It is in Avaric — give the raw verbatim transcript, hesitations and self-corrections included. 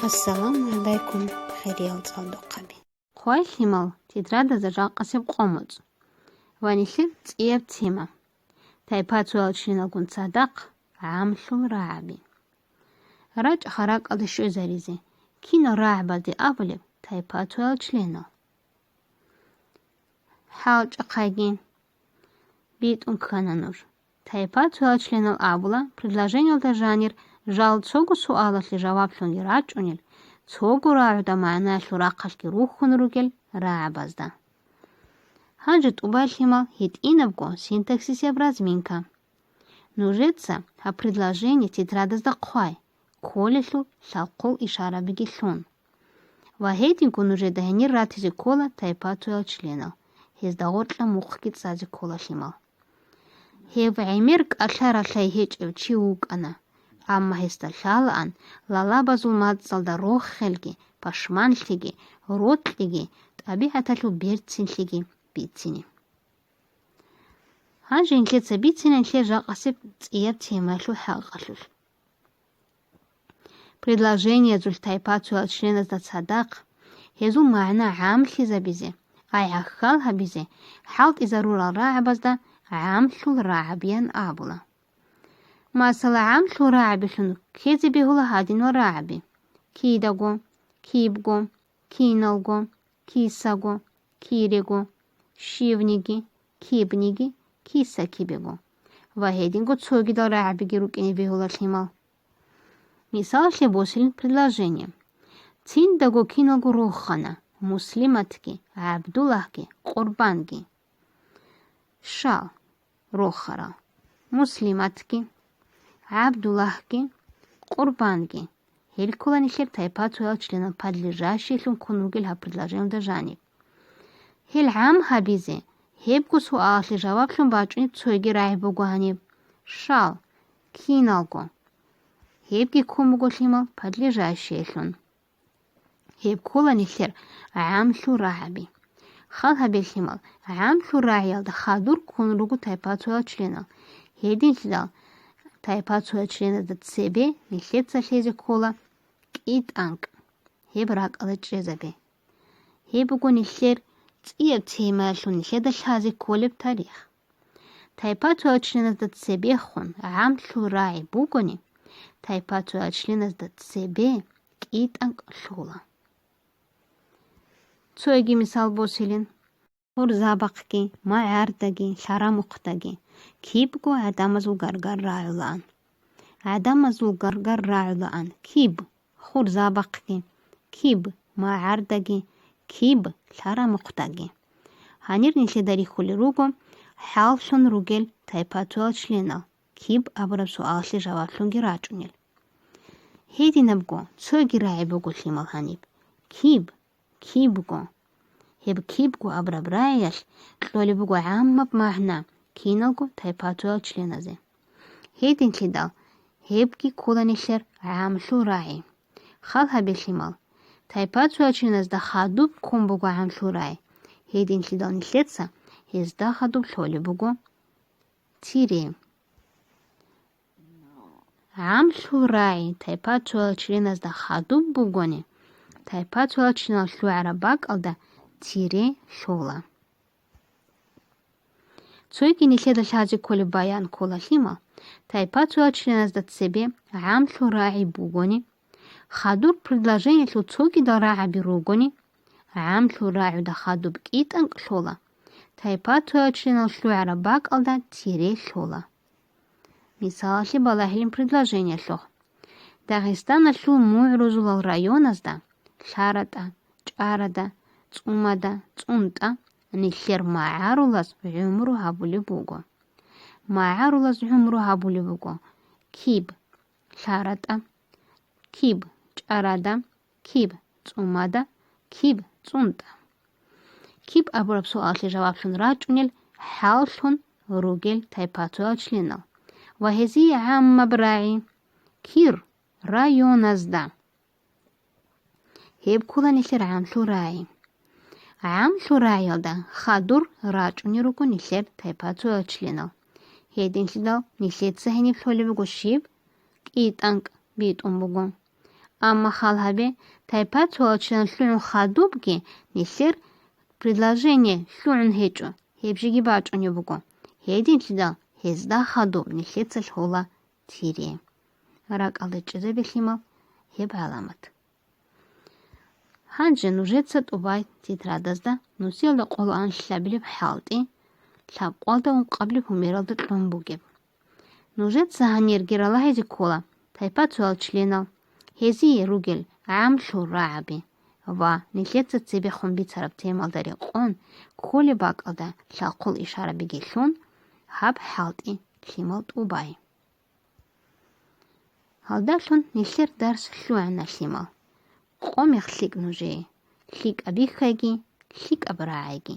Ассаламу гӀалайкум, хириял цӀалдохъаби. Хъвай-лъимал, тетрадазда жакъасеб къо-моцӀ ва нилъер цӀияб тема: тайпа-цоял членалгун цадахъ гӀамлъул рагӀаби. РачӀаха ракӀалде щвезаризе, кинал рагӀабазде абулеб тайпа-цоял членал. ХӀалчӀахъайги битӀун ккана нуж. Тайпа-цоял членал абула предложениялда жанир жал цого суалалъе жаваблъунги рачӀунел, цого рагӀуда магӀнаялъул рахъалъги рухьун ругел рагӀабазда. Гьанже тӀубай-лъимал гьитӀинабго синтаксисияб разминка. Нужеца гьаб предложение тетрадазда хъвай, кколелъул лъалхъул ишарабиги лъун. Ва гьединго нужеда гьенир ратизе ккола тайпа-цоял членал, гьезда гъоркьа мухъги цӀазе ккола, лъимал. Гьев гӀемер кӀалъа-ралъай гьечӀев чи вукӀана, амма гьесда лъалаан лалабазул мацӀалда рохелги, пашманлъиги, рокьиги, тӀабигӀаталъул берцинлъиги бицине. Гьанже нилъеца бицина нилъер жакъасеб цӀияб темаялъул хӀакъалъулъ. Предложениязул тайпа-цоял членазда цадахъ, гьезул магӀна гӀамлъизабизе, ай гӀахьал гьабизе, хӀалтӀизарурал рагӀабазда гӀамлъул рагӀабиян абула. Масала, гӀамлъул рагӀабилъун ккезе бегьула гьадинал рагӀаби: кидаго, кибго, киналго, кисаго, кирего, щивниги, кибниги, киса-кибего ва гьединго цогидал рагӀабиги рукӀине бегьула, лъимал. Мисалалъе босилин предложение: циндаго киналго рохана Муслиматги, ГӀабдуллагьги, Къурбанги. Щал рохарал: Муслиматги, ГӀабдуллагьги, Къурбанги. Гьел ккола нилъер тайпа-цоял членал подлежащеялъун ккун ругел гьаб предложениялда жаниб. Гьел гӀам гьабизе, гьебго суалалъе жаваблъун бачӀунеб цоги рагӀи буго гьаниб: щал, киналго. Гьебги ккун буго, лъимал, подлежащеялъун. Гьеб ккола нилъер гӀамлъул рагӀаби. Хал гьабе, лъимал, гӀамлъул рагӀиялда хадур ккун руго тайпа-цоял членал. Гьединлъидал тайпа-цоял членазда цебе нилъеца лъезе ккола кӀитӀанкӀ. Гьеб ракӀалда чӀезабе. Гьеб буго нилъер цӀияб темаялъул нилъеда лъазе кколеб тарих. Тайпа-цоял членазда цебехун гӀамлъул рагӀи бугони, тайпа-цоял членазда цебе кӀитӀанкӀ лъула. Цоги мисал босилин: хурзабахъги, магӀардаги, лъарамухъдаги кибго гӀадамазул гаргар рагӀулаан. ГӀадамазул гаргар рагӀулаан киб? Хурзабахъги киб, магӀардаги киб, лъарамухъдаги. Гьанир нилъеда рихьулел руго хӀаллъун ругел тайпа-цоял членал киб абураб суалалъе жаваблъунги рачӀунел. Гьединабго цоги рагӀи буго, лъимал, гьаниб: киб, кибго. Гьеб кибго абураб рагӀиялъ кьолеб буго гӀаммаб магӀна киналго тайпа-цоял членазе. Гьединлъидал гьебги ккола нилъер гӀамлъул рагӀи. Хал гьабе, лъимал, тайпа-цоял членазда хадуб ккун буго гӀамлъул рагӀи, гьединлъидал нилъеца гьезда хадуб лъолеб буго тире. ГӀамлъул рагӀи тайпа-цоял членазда хадуб бугони, тайпа-цоял членал лъугӀараб бакӀалда тире лъола. Цоги нилъеда лъазе кколеб баян ккола, лъимал, тайпа-цоял членазда цебе гӀамлъул рагӀи бугони, хадур предложениялъул цогидал рагӀаби ругони, гӀамлъул рагӀуда хадуб кӀитӀанкӀ лъола, тайпа-цоял членал лъугӀараб бакӀалда тире лъола. Мисалалъе балагьилин предложениялъухъ: Дагъистаналъул мугӀрузулал районазда, ЛъаратӀа, ЧӀарада, ЦӀумада, ЦӀунтӀа, нилъер магӀарулаз гӀумру гьабулеб буго. МагӀарулаз гӀумру гьабулеб буго киб ЛъаратӀа, киб ЧӀарада, киб ЦӀумада, киб ЦӀунтӀа. Киб абураб суалалъе жаваблъун рачӀунел хӀаллъун ругел тайпа-цоял членал ва гьезие гӀаммаб рагӀи: кир, районазда. Гьеб ккола нилъер гӀамлъул рагӀи. ГӀамлъул рагӀиялда хадур рачӀунел руго нилъер тайпа-цоял членал. Гьединлъидал нилъеца гьениб лъолеб буго щиб? КӀитӀанкӀ битӀун буго. Амма хал гьабе, тайпа цоял чилан лъугӀун хадубги, нилъер предложение лъугӀун гьечӀо, гьеб жеги бачӀунеб буго. Гьединлъидал гьезда хадуб нилъеца лъола тире. РакӀалда чӀезабе лъимал гьеб гӀаламат. Гьанже нужеца тӀубай тетрадазда нусиялда къоло анлъабилеб хӀалтӀи, лъабкъоялда ункъабилеб гьумералда кьун бугеб. Нужеца гьанирги ралагьизе ккола тайпа цоял членал, гьезие ругел гӀамлъул рагӀаби ва нилъеца цебехун бицараб темалда рекъон кколеб бакӀалда лъалхъул ишарабиги лъун, гьаб хӀалтӀи лъимал тӀубай. Гьалдалъун нилъер дарс лъугӀана лъимал. Къо мех лъикӀ нужее, лъикӀаб бихьайги, лъикӀаб рагӀайги.